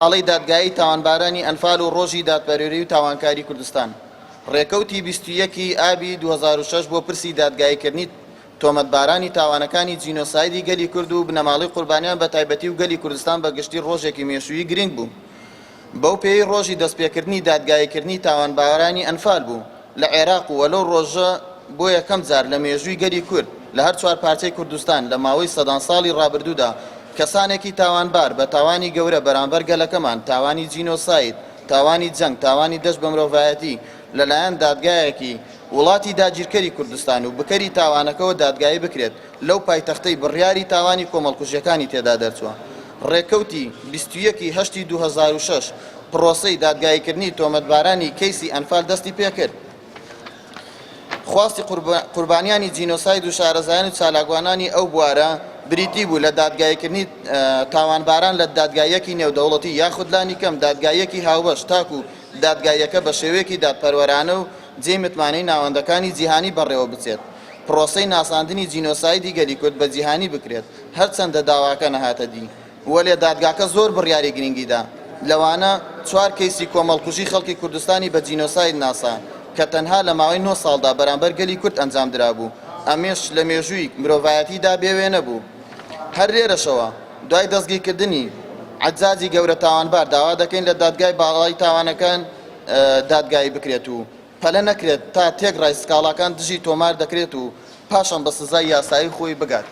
ساڵەی دادگایی تاوانبارانی ئەنفال و ڕۆژی دادپەروەری و تاوانکاری کوردستان. ڕێکەوتی 21 ی ئابی 2006 بۆ پرسی دادگاییکردنی تۆمەتبارانی تاوانەکانی جینۆسایدی گەلی کورد و بنەماڵەی قوربانیان بە تایبەتی و گەلی کوردستان بە گشتی ڕۆژێکی مێژوویی گرنگ بوو. بەو پێیەی ڕۆژی دەستپێکردنی دادگاییکردنی تاوانبارانی ئەنفال بوو لە عێراق و لەو ڕۆژە بۆ یەکەم جار لە مێژووی گەلی کورد لە هەر چوار پارچەی کوردستان لە ماوەی سەدان ساڵی ڕابردوودا کەسانێکی تاوانبار بە تاوانی گەورە بەرامبەر گەلەکەمان، تاوانی جینۆساید، تاوانی جەنگ، تاوانی دژ بە مرۆڤایەتی لەلایەن دادگایەکی وڵاتی داگیرکەری کوردستان و بکەری تاوانەکەوە دادگایی بکرێت لەو پایتەختەی بڕیاری تاوانی کۆمەڵکوژیەکانی تێدا دەرچووە. ڕێکەوتی 21 ی هەشتی 2006 پڕۆسەی دادگاییکردنی تۆمەتبارانی کەیسی ئەنفال دەستی پێکرد. خواستی قوربانیانی جینۆساید و شارەزایان و چالاکوانانی ئەو بوارە بریتی بوو لە دادگاییکردنی تاوانباران لە دادگاییەکی نێودەوڵەتی یاخود لانیکەم دادگاییەکی هاوبەش تاکو دادگاییەکە بە شێوەیەکی دادپەروەرانە و جێی متمانەی ناوەندەکانی جیهانی بەڕێوە بچێت پرۆسەی ناساندنی جینۆسایدی گەلی کورد بە جیهانی بکرێت هەرچەندە داواکە نەهاتە دی وەلێ دادگاکە زۆر بڕیاری گرنگی دا، لەوانە چوار کەیسی کۆمەڵکوژی خەڵکی کوردستانی بە جینۆساید ناسا کە تەنها لە ماوەی نۆ ساڵدا بەرامبەر گەلی کورد ئەنجام درابوو، ئەمەش لە مێژووی مرۆڤایەتیدا بێ وێنە بوو. هەر لێرەشەوە دوای دەستگیرکردنی عەجاجی گەورە تاوانبار داوا دەکەین لە دادگای باڵای تاوانەکان دادگایی بکرێت و پەلە نەکرێت تا تێکڕای سکاڵاکان دژی تۆمار دەکرێت و پاشان بە سزای یاسایی خۆی بگات.